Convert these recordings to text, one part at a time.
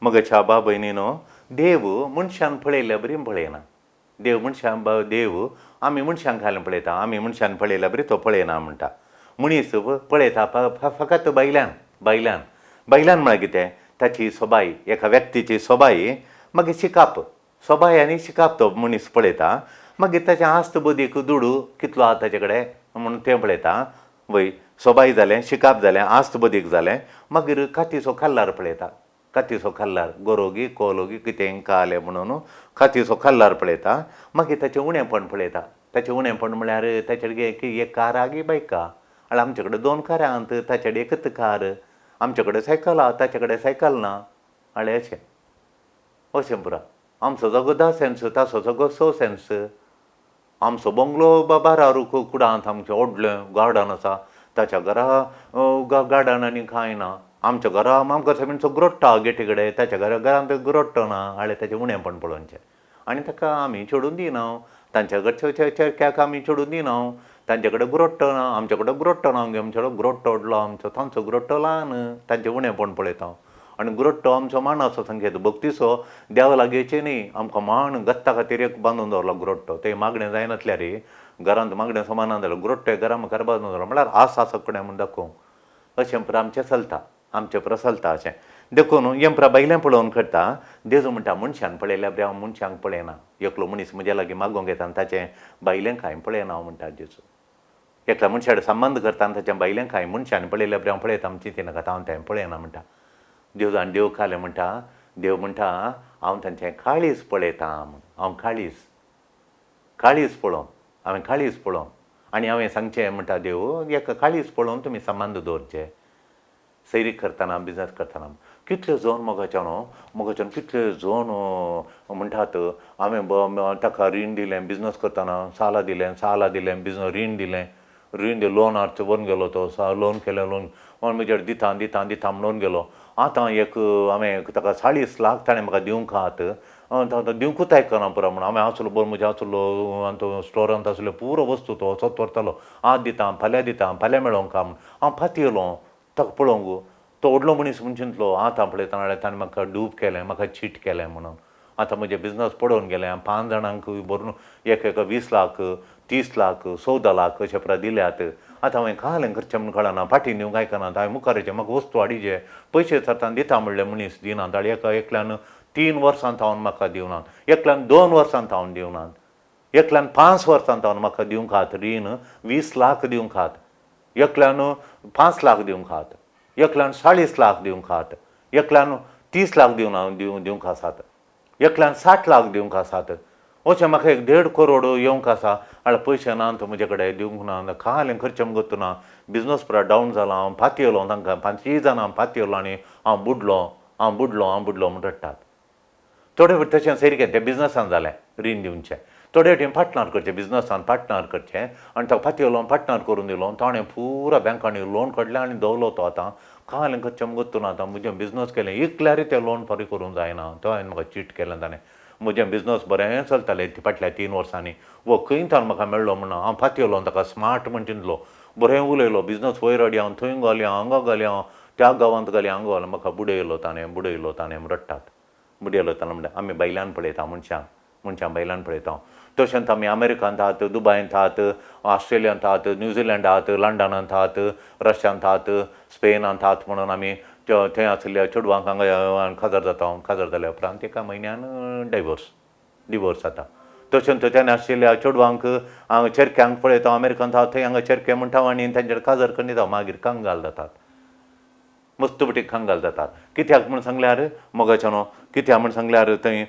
मगच्या बा भयणीनो, देव मनशान पळयल्ल्या बरी पळयना. देव मनशान, देव आमी मनशांक खाली पळयता, आमी मनशान पळयल्या बरी तो पळयना म्हणटा. मनीस पळयता फकत भायल्यान, भायल्यान, भायल्यान म्हळ्यार कितें, ताची सोबाय, एका व्यक्तीची सोबाय, मागीर शिकाप, सोबाय आनी शिकाप तो मनीस पळयता. मागीर ताचें आस्त बुदीक दुडू कितलो आहा ताचे कडेन म्हणून तें पळयता. वय सोबाय जालें, शिकाप जालें, आस्त बुदीक जालें, मागीर कातीचो कल्लार पळयता, कातीचो कल्लार, गोरोगी कोलोगी कितें कालें म्हणून कातीचो कल्लार पळयता. मागीर ताचें उणेंपण पळयता. ताचें उणेंपण म्हळ्यार ताचे कडेन एक कार आहा की बायक आहा, आनी आमचे कडेन दोन कारां आहात, ताचे कडेन एकच कार, आमचे कडेन सायकल आहा, ताचे कडेन सायकल ना, आनी अशें अशें पुरा. आमचो जागो 10 सेन्स, ताचो जागो 6 सेन्स. आमचो बंगलो 12 रुख कुडांत आमचें व्हडलें गार्डन आसा, ताच्या घरा गार्डन आनी कांय ना. आमच्या घरा आमकां सगळ्यांचो ग्रोट्टो आहा गेटी कडेन, ताच्या घरा घरांत ग्रोट्टो ना. हाडलें ताचें उणेंपण पळोवचें आनी ताका आमी चेडून दिना, तांच्या घरच्या चेरक्याक आमी चेडून दिना, तांचे कडेन ग्रोट्टो ना, आमचे कडेन ग्रोट्टो ना, आमचे कडेन ग्रोट्टो व्हडलो आमचो, तांचो ग्रोट्टो ल्हान, तांचें उणेंपण पळयता. आनी ग्रोट्टो आमचो माणाचो संकेत, भक्तीचो, देवा लागींचे न्ही, आमकां माण गत्ता खातीर एक बांदून दवरला ग्रोट्टो. तें मागणें जायनातल्यार रे घरांत मागणें समाना जाल्यार ग्रोट्टो घरा मुखार बांदून दवरला, म्हळ्यार आस आसा कडेन म्हूण दाखोवंक. अशें पुरा आमचें चलता, आमचें पुरा चलता अशें. देखून हें पुरा भायलें पळोवन करता. जेजू म्हणटा मनशान पळयल्यार बरें, हांव मनशांक पळयना. एकलो मनीस म्हज्या लागीं मागूंक येता आनी ताचें भायलें कांय पळयना हांव म्हणटा जेजू. एकल्या मनशा कडेन संबंद करता आनी ताचें भायलें कांय मनशान पळयल्यार बरें हांव पळयता, आमची चिंती नाका, हांव तें पळयना म्हणटा देव. आनी देव खालें म्हणटा, देव म्हणटा हांव तांचें काळीज पळयता म्हूण. हांव काळीज, काळीज पळोवन, हांवें काळीज पळोवन आनी हांवें सांगचें म्हणटा देव, एका काळीज पळोवन तुमी संबंद दवरचे सैरीक करतना, बिजनस करतना. कितले जण मोगाच्यान, मोगाच्यान कितले जण म्हणटात हांवें ताका रीण दिलें, बिजनस करतना साला दिलें, साला दिलें, बिजनस रीण दिलें, रीण दिलें, लोनार व्हरून गेलो तो, लोन केलें, लोन म्हजेर दिता दिता दिता म्हणून गेलो. आतां एक हांवें ताका 40 लाख ताणें म्हाका दिवंक आहात, दिवंकूच आयकना पुरो म्हणून हांवें आसलो बरो म्हजें आसलो तो स्टोरांत आसल्यो पुरो वस्तू तो वचत व्हरतालो, आज दिता फाल्यां दिता फाल्यां मेळोंक म्हूण. हांव फांतयलो ताका पळोवंक, तो व्हडलो मनीस म्हूण चिंतलो. आतां पळयतना जाल्यार ताणें म्हाका डूब केलें, म्हाका चीट केलें म्हणून. आतां म्हजें बिजनस पडोवन गेलें. 5 जाणांक भरून एक एक 20 लाख, 30 लाख, 14 लाख अशें पुरा दिल्यात. आतां हांवें कालें करचें म्हूण कळना, फाटीं दिवंक आयकना. हांवें मुखार म्हाका वस्तू हाडिजे, पयशे सरतान दिता म्हणलें मनीस दिनात. आनी एका एकल्यान 3 वर्सां थावन म्हाका दिवनात, एकल्यान 2 वर्सां थावन दिवनात, एकल्यान 5 वर्सां थावन म्हाका दिवंक आहात रीण 20 लाख दिवंक आहात, एकल्यान 5 लाख दिवंक आहात, एकल्यान 40 लाख दिवंक आहात, एकल्यान 30 लाख दिवना दिवंक आसात, एकल्यान 60 लाख दिवंक आसात. अशें म्हाका एक 1.5 करोड येवंक आसा. आनी पयशे ना तो म्हजे कडेन दिवंक ना, खालें खर्च म्हूण ना, बिजनस पुरा डावन जाला. हांव फांतयलो तांकां, 5 जाणां हांव फांतयलो आनी हांव बुडलो, हांव बुडलो, हांव बुडलो म्हूण रडटात. थोडे फावटी तशें सारकें तें बिजनसान जालें रीण दिवचें, थोडे फावटी पार्टनर करचें, बिजनसान पार्टनर करचें आनी ताका फांतयलो पार्टनर करून दिलो, ताणें पुरा बँकांनी लोन काडलें आनी दवरलो तो. आतां खालें खर्च म्हूण ना, आतां म्हजें बिजनस केलें इकल्यार तें लोन फारीक करूंक जायना. तो हांवें म्हाका चीट केलें ताणें. म्हजें बिजनस बरें चलतालें फाटल्या 3 वर्सांनी, वो खंय ताणें म्हाका मेळ्ळो म्हणून हांव फांतयलो ताका, स्मार्ट म्हण चिंतलो, बरें उलयलो, बिजनस वयर हाडी, हांव थंय घाली, हांगा घाली, हांव त्या गांवांत घाली, हांगा घाली, म्हाका बुडयलो ताणें, बुडयलो ताणें रडटात. बुडयलो ताणें म्हणटा आमी भायल्यान पळयता मनशांक, मनशां भायल्यान पळयता. तशेंच आमी अमेरिकांत आहात, दुबायंत आहात, ऑस्ट्रेलियांत आहात, न्यूझिलंड आहात, लंडनांत आहात, रशियांत आहात, स्पेनांत आहात म्हणून आमी थंय आशिल्ल्या चेडवांक हांगा काजार जाता. काजार जाल्या उपरांत एका म्हयन्यान डायवोर्स, डिवोर्स जाता. तशेंच थंय आशिल्ल्या चेडवांक हांगा चेरक्यांक पळयता, अमेरिकांत आहात थंय हांगा चेरके म्हणटा आनी तांचेर काजार करून दिता, मागीर कंगाल जातात, मस्त बटी कंगाल जातात. कित्याक म्हूण सांगल्यार मोगाच्यानो, कित्याक म्हूण सांगल्यार थंय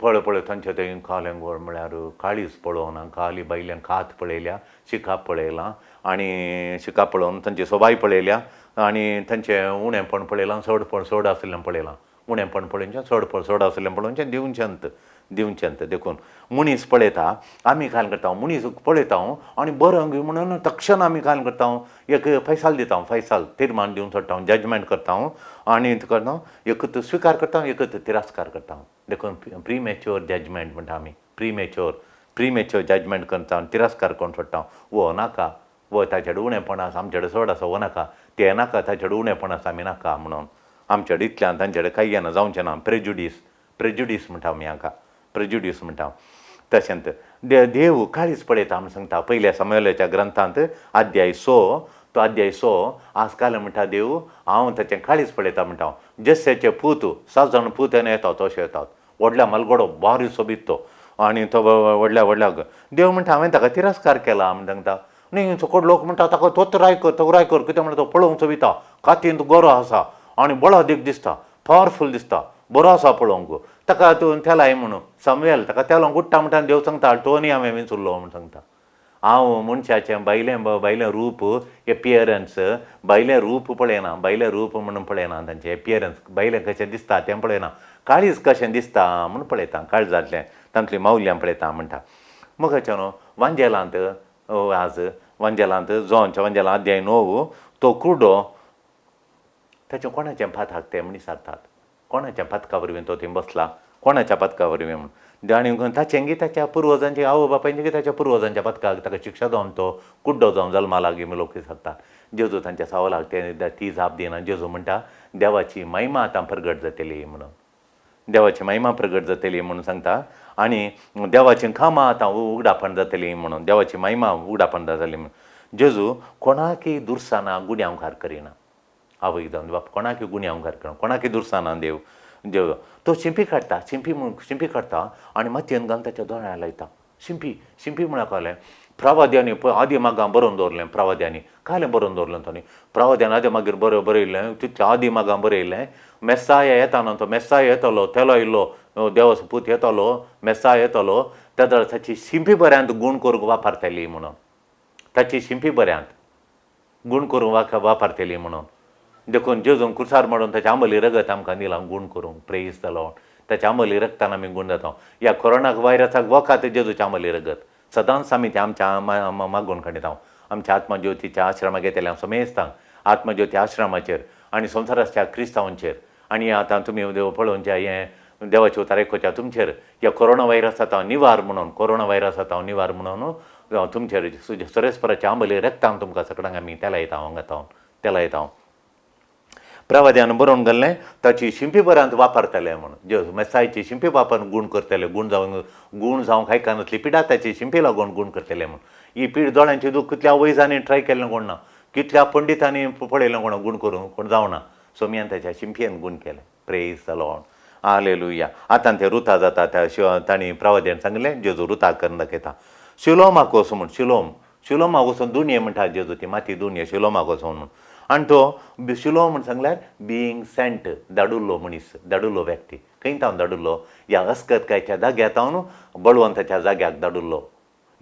पळय पळय तांचे थंय खालें गोड म्हळ्यार काळीज पळोवना, खाली भायल्यान कात पळयल्या, शिकाप पळयलां आनी शिकाप पळोवन तांची सोबाय पळयल्या आनी तांचें उणेंपण पळयलां, चडपण चड आशिल्लें पळयलां, उणेंपण पळोवचें, चडपण चड आशिल्लें पळोवचें, दिवचेंत दिवचेंत. देखून मनीस पळयता, आमी काल करता, मनीस पळयता आनी बरो म्हणून तक्षण आमी काल करता, एक फैसाल दिता, फैसाल तिर्मान दिवन सोडटा, जजमेंट करता आनी करता, एक स्विकार करता, एक तिरस्कार करता. देखून प्रीमॅच्योर जजमेंट म्हणटा आमी, प्रीमॅच्योर, प्रीमॅच्योर जजमेंट करता आनी तिरस्कार करून सोडटा. वो नाका, वो ताचे कडेन उणेंपण आसा, आमचे कडेन चड आसा, वो नाका, तें नाका, ताचे कडेन उणेंपण आसा, आमी नाका म्हणून. आमच्या इतल्यान तांचे कडेन कांय येना जावचें ना. प्रेजुडीस, प्रेजुडीस म्हणटा आमी हाका, प्रेजुडीस म्हणटा. तशेंच देव काळीज पळयता म्हूण सांगता पयल्या सामुएलाच्या ग्रंथांत अध्याय 6, तो अध्याय 6 आज काल म्हणटा देव हांव ताचें काळीज पळयता म्हणटा. हांव जस्याचे पूत 7 जाण पूत येता तशें येतात, व्हडल्या मलगोडो बारी सोबीत तो आनी तो व्हडल्या व्हडल्या देव म्हणटा हांवें ताका तिरस्कार केला म्हण सांगता. न्ही सकट लोक म्हणटा ताका तोच राय कर, तो राय कर, कितें म्हणटा तो पळोवंक सोबिता, कातींत गोरो आसा आनी बळादीक दिसता, पावरफूल दिसता, बरो आसा पळोवंक, ताका तूं तेलाय म्हणून सामुएल ताका तेलोंक उडटा म्हणटा. देव सांगता टोनी हांवें विंचुल्लो म्हूण सांगता. हांव मनशाचें भायलें भायलें रूप एपियरन्स, भायलें रूप पळयना, भायलें रूप म्हणून पळयना, तांचें एपियरन्स भायलें कशें दिसता तें पळयना, काळीज कशें दिसता म्हूण पळयता, काळजांतलें तांतलीं मौल्यां पळयता म्हणटा. मुखाच्या न्हू वांजेलांत आज वांजेलांत जोनच्या वांजेलांत अध्याय 9 तो कुडो ताचें कोणाचें पातक तें म्हण विचारतात, कोणाच्या पातका वरवीं तो थंय बसला, कोणाच्या पातका वरवीं म्हूण. आनी ताचें ताच्या पुर्वजांचे आवय बापायचें ताच्या पुर्वजांच्या पातकाक ताका शिक्षा जावन तो कुड्डो जावन जल्मा लागी म्हूण लोक विचारतात. जेजू तांच्या सवालाक ते ती जाप दिना. जेजू म्हणटा देवाची महिमा आतां प्रगट जातली म्हणून, देवाची महिमा प्रगट जातली म्हणून सांगता. आनी देवाचीं कामां आतां उगडापण जातली म्हणून, देवाची महिमा उगडापण जातली म्हणून. जेजू कोणाकय दुरसाना गुन्यांवकार करिना, आवयक जावन बाप कोणाकय गुन्यांवकार करिना, कोणाकय दुरसाना देव. देव तो शिंपी काडटा, शिंपी म्हूण शिंपी काडटा आनी मातयेन घालून ताच्या दोळ्यां लायता. शिंपी शिंपी म्हळ्यार कळ्ळें प्रवाद्यांनी आदी मागां बरोवन दवरलें, प्रवाद्यांनी कालें बरोवन दवरलें तांणी, प्रवाद्यान आदी मागीर बरें बरयलें, तितलें आदी मागां बरयलें. मेस्साया येताना तो मेस्साया येतलो, तेलो येयलो देवाचो पूत येतलो, मेस्साया येतलो, तेदळ ताची शिंपी बऱ्यांत गूण करूंक वापरतली म्हणून, ताची शिंपी बऱ्यांत गूण करूंक वापरतली म्हणून. देखून जेजून कुर्सार मारून ताचें आंबली रगत आमकां दिलां गूण करूंक, प्रेज the Lord. ताच्या आंबली रगतान आमी गूण जाता. ह्या कोरोना व्हायरसाक वखद जेजूचें आंबली रगत सदांच आमी तें आमच्या मागून काडटा. आमच्या आत्मज्योतीच्या आश्रमाक येतल्या समेस्तांक, आत्मज्योती आश्रमाचेर आनी संवसाराच्या क्रिस्तांवांचेर आनी आतां तुमी पळोवच्या हें देवाचें उतर आयकुच्या तुमचेर ह्या कोरोना व्हायरस आतां निवार म्हणून, कोरोना व्हायरस आतां निवार म्हणून तुमचेर सुरेस्पराच्या आंबली रगतान तुमकां सगळ्यांक आमी तेला येता हांगा तेला येता. प्रवाद्यान बरोवन घाल्लें ताची शिंपी बऱ्यांत वापरतले म्हणून, जे मेसायची शिंपी वापरून गूण करतले, गूण जावंक गूण जावंक आयकनासली पिडा ताची शिंपी लागून गूण करतले म्हणून. ही पीड दोळ्यांची दूख कितल्या वैजांनी ट्राय केल्लें कोण ना, कितल्या पंडितांनी पळयलें कोण गूण करूंक कोण जावना, सोमयान ताच्या शिंपयेन गूण केलें. Praise the Lord, hallelujah. आतां ते रुता जाता त्या तांणी प्रवाद्यान सांगलें जेजू रुता करून दाखयता. शिलोमाक वचूं म्हूण, शिलोम शिलोमाक वचून दुनये म्हणटा जेजू, ती माती दुनये शिलोमाक वचून म्हूण. आनी तो शिलो म्हूण सांगल्यार बिईंग सेंट, धाडुल्लो मनीस, धाडुल्लो व्यक्ती. खंय तावन धाडुल्लो? ह्या अस्कतकायच्या जाग्यार तावन बळवंताच्या जाग्याक धाडुल्लो,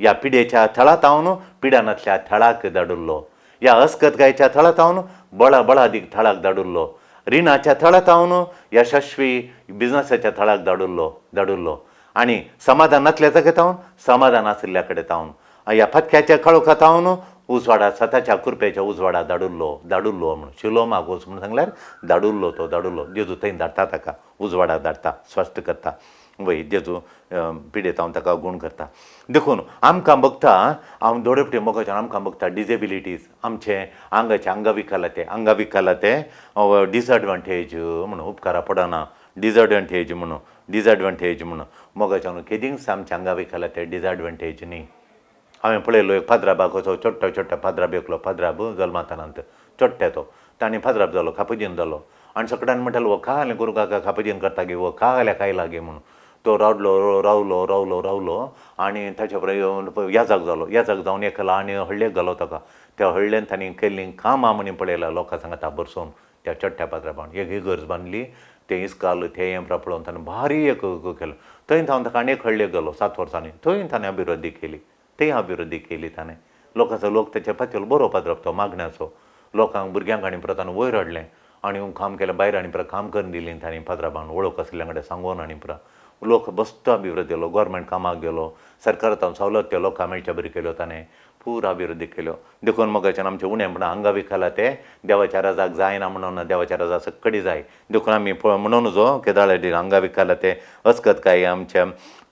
ह्या पिडेच्या थळा तावन पिडानांतल्या थळाक धाडुल्लो, ह्या अस्कतकायच्या थळा तावन बळा बळादीक थळाक धाडुल्लो, रिणाच्या थळा तावन यशस्वी बिजनसाच्या थळाक धाडुल्लो धाडुल्लो, आनी समाधान नासल्या जाग्या तावन समाधान आशिल्ल्या कडेन तावन, ह्या फातक्याच्या काळोखा तावन उजवाडा सताच्या कुरपेच्या उजवाडा धाडुल्लो धाडुल्लो म्हणून. शिलोमाक वच म्हणून सांगल्यार धाडुल्लो, तो धाडुल्लो. जेजू थंय धाडटा ताका, उजवाडा धाडटा, स्वस्थ करता, वय जेजू पिडेतावन ताका गूण करता. देखून आमकां बघता हांव दोळे फावटी मोगाच्यान आमकां बघता डिजेबिलिटीज, आमचें आंगाचें अंगविकल तें अंगविकल तें डिसएडवांटेज म्हणून उपकारा पडना, डिसएडवांटेज म्हणून, डिसएडवांटेज म्हणून मोगाच्यान केदींच आमचें अंगविकल तें डिसएडवांटेज न्ही. हांवें पळयलो एक फादराबाक असो चोट्टो चोट्टो फादराब, एकलो फादराब जल्मातानांत चोट्टे तो, ताणें फादराब जालो, खापुजीन जालो आनी सगळ्यान म्हणटालो हो खालें करूं काका खापुजीन करता गे, हो खाल्या खायला गे म्हणून. तो रावलो रावलो रावलो रावलो आनी ताच्या उपरांत याजक जालो. याजक जावन एकलो आनी हळ्ळेक घालो ताका. त्या हळ्ळेन तांणी केल्लीं कामां म्हणी पळयला लोकां सांगता बरसोन त्या चोट्ट्या पात्राबान एक इगर्ज बांदली, तें इस्काल तें हें पळोवन ताणें भारी एक केलें. थंय थावन ताका आनी एक हळ्ळेक घालो 7 वर्सांनी, थंय ताणें अभिवृद्धी केली, थंय अभिवृद्धी केली ताणें. लोकांचो लोक ताच्या पातयेलो बरो पाद्रप तो मागण्याचो, लोकांक भुरग्यांक आनी परत ताणें वयर हाडलें आनी काम केलें, भायर आनी परत काम करून दिलीं ताणें पाद्राबान वळख आशिल्ल्या कडेन सांगून आनी परत लोक बस्तो अभिवृद्धी गेलो, गोवोरमेंट कामाक गेलो, सरकारान सवलत त्यो लोकांक मेळच्या बरी केल्यो, ताणें पूरा अभिवृद्धी केल्यो. देखून मोगाच्यान आमचें उणें म्हणून अंगविकल तें देवाच्या रजाक जायना म्हणून, देवाच्या रजा सक्कडी जाय. देखून आमी म्हणून जो केदाळे अंगविकल तें अस्कत काय आमच्या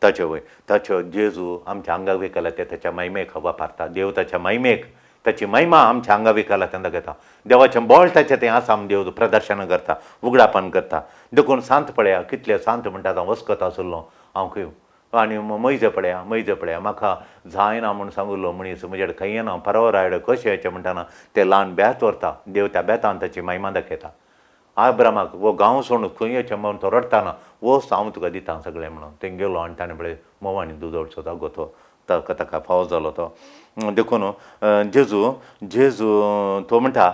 ताच्यो वय ताच्यो जेजू आमच्या अंगविकल तें ताच्या महिमेक वापरता. देव ताच्या महिमेक ताची महिमा आमच्या आंगा विकाला दाखयता. देवाचें बळ ताचें तें आसा आम देव प्रदर्शन करता, उगडापण करता. देखून सांत पळया कितले सांत म्हणटात, हांव वस्कत आशिल्लो हांव खंय आनी मैजे पळया, मैजे पळया म्हाका जायना म्हूण सांगिल्लो मनीस म्हजे कडेन खंय येना परवर आयड कशें येचें म्हणटाना ते ल्हान बेत व्हरता, देव त्या बेतान ताची महिमा दाखयता. आब्रामाक वो गांव सोडून खंय येचें म्हणून तो रडटाना वच हांव तुका दिता सगळें म्हणून थंय गेलो आनी ताणें पळय मोव आनी दुदोळचो जागो तो ताका ताका फावो जालो तो. देखून जेजू जेजू तो म्हणटा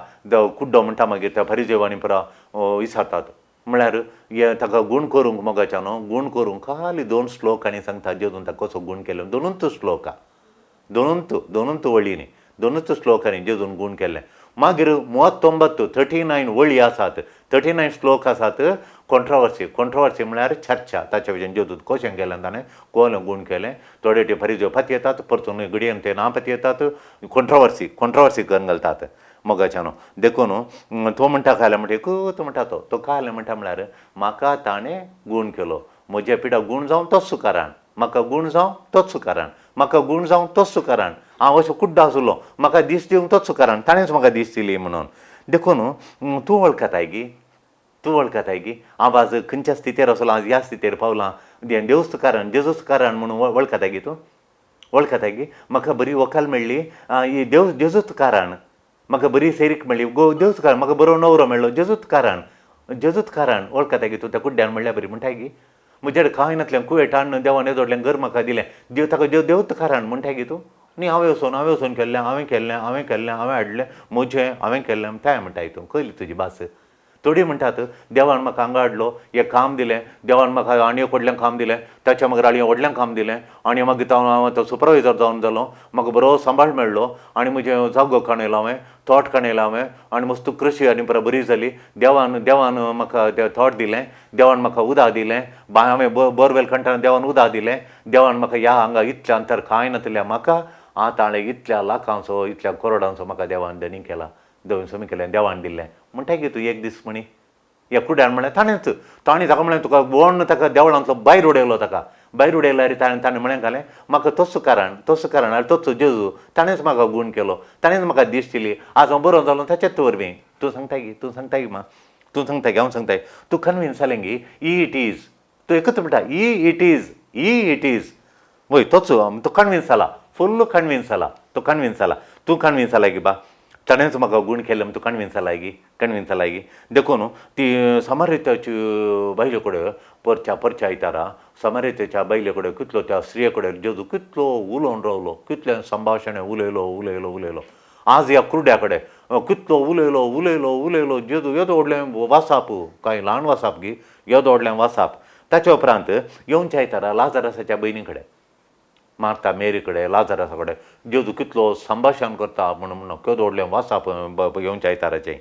कुड्डो म्हणटा मागीर त्या फरिजेव आनी परा विचारतात म्हळ्यार हे ताका गूण करूंक मोगाच्या न्हू गूण करूंक खाली 2 श्लोक आनी सांगता जेजून ताका कसो गूण केलो. दोनूच श्लोका, दोनूच दोनूच वळींनी दोनूच श्लोकांनी जेजून गूण केल्लें. मागीर 39 39 वळी आसात, 39 श्लोक आसात. कॉन्ट्रोवर्सी, कॉन्ट्रोवर्सी म्हळ्यार चर्चा. ताचे वयल्यान जेजून कशें केलें ताणें कोलें गूण केलें. थोडे ते फरिजेव पतयेतात, परतून घडयेन ते ना पतयेतात, कॉन्ट्रोवर्सी कॉन्ट्रोवर्सी करून घालतात मोगाच्या न्हू. देखून तो म्हणटा खायलें म्हणटा एकूच म्हणटा तो तो खायलें म्हणटा म्हळ्यार म्हाका ताणें गूण केलो, म्हज्या पिडा गूण जावन तोच कारण, म्हाका गूण जावं तोच कारण, म्हाका गूण जावं तोच कारण, हांव असो कुड्डो आशिल्लो म्हाका दीस दिवंक तोच कारण, ताणेंच म्हाका दीस दिली म्हणून. देखून तूं वळखताय गी, तूं वळखताय गी हांव आज खंयच्या स्थितीर आसलो, आज ह्या स्थितीर पावलां, देवच कारण जेजूच कारण म्हणून वळखताय गी, तूं वळखताय गी. म्हाका बरी वकाल मेळ्ळी ही देव जेजूच कारण, म्हाका बरी सैरीक मेळ्ळी गो देवच कारण, म्हाका बरो नवरो मेळ्ळो जेजूच कारण, जेजूच कारण. वळखताय गी तूं त्या कुड्ड्यान म्हणल्या बरी म्हणटाय गी. म्हजे कडेन कांय नासलें कुवेट हाडून देवान येदोडलें घर म्हाका दिलें, देव ताका देव देवच कारण म्हणटाय गी तूं. न्ही हांवें वचून हांवें वचून केल्लें, हांवें केल्लें, हांवें केल्लें, हांवें हाडलें म्हजें हांवें केल्लें तें म्हणटाय तूं. कयली तुजी भास. थोडी म्हणटात देवान म्हाका हांगा हाडलो, एक काम दिलें, देवान म्हाका आनी एक व्हडलें काम दिलें, ताच्या मागीर आनी व्हडलें काम दिलें आनी मागीर हांव आतां सुपरवायजर जावन जालो, म्हाका बरो सांबाळ मेळ्ळो आनी म्हजें जागो काणयलो हांवें, थोट काणयलो हांवें आनी मस्त कृशी आनी बरी बरी जाली. देवान देवान म्हाका तें थोट दिलें, देवान म्हाका उदक दिलें, बांय हांवें बोरवेल खणटना देवान उदक दिलें, देवान म्हाका ह्या हांगा इतल्या अंतर कांय नासलें म्हाका आतां हाणें इतल्या लाखांचो इतल्या करोडांचो म्हाका देवान धनी केला, देवान समी केलें, देवान दिलें म्हणटा की तूं एक दीस म्हणी ह्या कुड्यान म्हणलें ताणेंच ताणें ताका म्हणलें तुका बोण ताका देवळांतलो भायर उडयलो, ताका भायर उडयल्यार ताणें ताणें म्हणलें घालें म्हाका तोच कारण, तोच कारण आनी तोच जेजू, ताणेंच म्हाका गूण केलो, ताणेंच म्हाका दीस दिली, आज हांव बरो जालो ताचेच वरवीं. तूं सांगताय गी, तूं सांगताय गी मा, तूं सांगताय गी, हांव सांगताय तूं कन्विन्स जालें गी. ई it is, तूं एकूच म्हणटा E it is, E it is, वय तोच तूं कन्विन्स जाला, फुल्ल कन्विन्स जाला, तूं कन्विन्स जाला, तूं कन्विन्स जाला गी बा ताणेंच म्हाका गूण केलें म्हूण तूं कन्विन्स जाला गी, कन्विन्स जाला गी. देखून ती समारेताची बायले कडेन परच्या परच्या आयतारा समारेताच्या बायले कडेन कितलो त्या स्त्रिये कडेन जेजू कितलो उलोवन रावलो, कितलें संभाशण उलयलो उलयलो उलयलो. आज ह्या कुर्ड्या कडेन कितलो उलयलो उलयलो उलयलो जेजू, येदो व्हडलें वासाप, कांय ल्हान वासाप गी, येदो व्हडलें वासाप. ताच्या उपरांत येवच्या आयतारा लाजरसाच्या भयणी कडेन, मार्ता मेरी कडेन, लाजरसा कडेन जेजू कितलो संभाशण करता म्हणून म्हणून केदो व्हडलें वासाप येवच्या आयताराचें.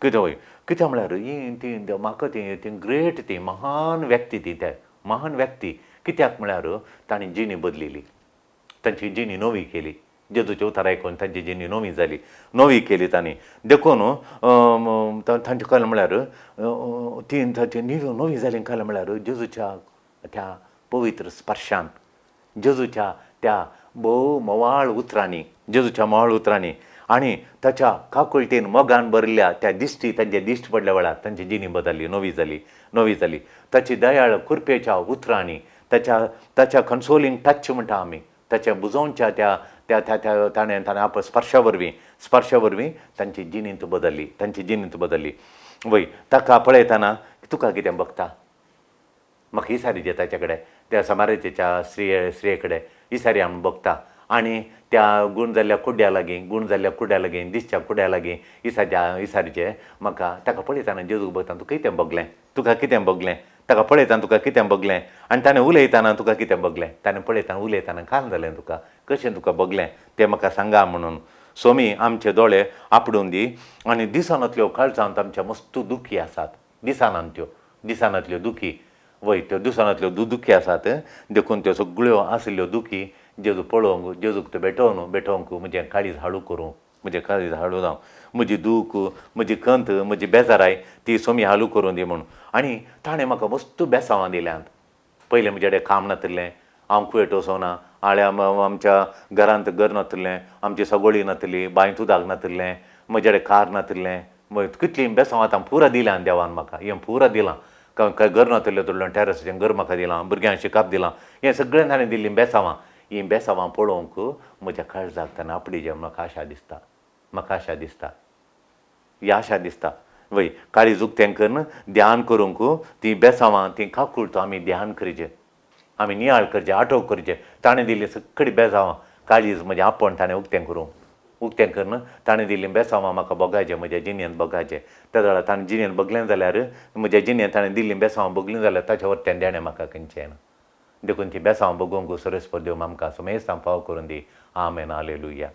कितें वय कितें म्हळ्यार ही ती म्हाका ती ती ग्रेट ती महान व्यक्ती, ती ते महान व्यक्ती कित्याक म्हळ्यार तांणी जिणी बदलिली, तांची जिणी नवी केली, जेजूचे उतार आयकून तांची जिणी नवी जाली, नवी केली तांणी. देखून तांचें कळ्ळें म्हळ्यार ती तांची नवी जाली कळ्ळें म्हळ्यार जेजूच्या त्या पवित्र स्पर्शान, जेजूच्या त्या भोव म्होवाळ उतरांनी, जेजूच्या म्होवाळ उतरांनी आनी ताच्या काकुळटेन मोगान भरिल्ल्या त्या दिश्टी, तांचे दिश्ट पडल्या वेळार तांची जिणी बदल्ली, नवी जाली, नवी जाली. ताची दयाळ कृपेच्या उतरांनी, ताच्या ताच्या कन्सोलिंग टच म्हणटा आमी, ताच्या बुजोवच्या त्या त्या त्या त्या ताणें ताणें आप स्पर्शा वरवीं, स्पर्शा वरवीं तांची जिणींत बदल्ली, तांची जिणींत बदल्ली. वय ताका पळयतना तुका कितें बघता, म्हाका ही सारी जे ताच्या कडेन त्या समारेच्या स्त्रिये स्त्रिये कडेन ही सारी आमी बघता आनी त्या गूण जाल्ल्या कुड्ड्या लागीं, गूण जाल्ल्या कुड्ड्या लागीं, दिसच्या कुड्ड्या लागीं इसाच्या इसारीचे म्हाका ताका पळयतना जेजूक बघता तुका कितें बगलें, तुका कितें बगलें, ताका पळयतना तुका कितें बगलें आनी ताणें उलयतना तुका कितें बगलें, ताणें पळयतना उलयतना काल जालें तुका, कशें तुका बगलें तें म्हाका सांगा म्हणून. सोमी आमचे दोळे आपडून दी आनी दिसनातल्यो काळजांत आमच्या मस्त दुखी आसात, दिसनात त्यो, दिसनातल्यो दुखी, वय त्यो दिसनातल्यो दुखी आसात, देखून त्यो सगळ्यो आशिल्ल्यो दुखी जेजू पळोवंक, जेजूक त्यो भेटोवन भेटोवंक म्हजें काळीज हाडू करूं, म्हजें काळीज हाडू जावं, म्हजी दूख, म्हजी खंत, म्हजी बेजाराय ती सोमी हालू करूं दी म्हणून. आनी ताणें म्हाका मस्त बेसांवां दिल्यांत. पयलें म्हजे कडेन काम नातिल्लें, हांव कुवेट वचोना, आळ्या आमच्या घरांत घर नातिल्लें, आमची सगोळी नातिल्ली, बांयत उदक नातिल्लें, म्हजे कडेन कार नातिल्लें. कितलीं बेसांव आतां पुरा दिल्यां देवान म्हाका, हें पुरा दिलां. घर नातिल्लें तुडलें टॅरसाचें घर म्हाका दिलां, भुरग्यांक शिकाप दिलां, हें सगळें ताणें दिल्लीं बेसांवां. हीं बेसांवां पळोवंक म्हज्या काळजाक ताणें आपली म्हाका आशा दिसता, म्हाका आशा दिसता, ही आशा दिसता. वय काळीज उक्तें करून ध्यान करूंक तीं बेसांवां तीं काकुळटो आमी ध्यान करचें, आमी नियाळ करचें, आठव करचें. ताणें दिल्लीं सगळीं बेसांवां काळीज म्हजें आपोवन ताणें उक्तें करूं, उक्तें करून ताणें दिल्लीं बेसांवां म्हाका भोगाचें, म्हज्या जिणेंत भोगाचें. त्या वेळार ताणें जिणेंत भोगलें जाल्यार म्हज्या जिणेंत ताणें दिल्लीं बेसांवां भोगलीं जाल्यार ताच्या वरतें देणें म्हाका खंयचें ना. देखून ती बेसांवां भोगूंक सर्वेस्पर देव आमकां समेस्तांक फाव करून दी. आमेन, हालेलुया.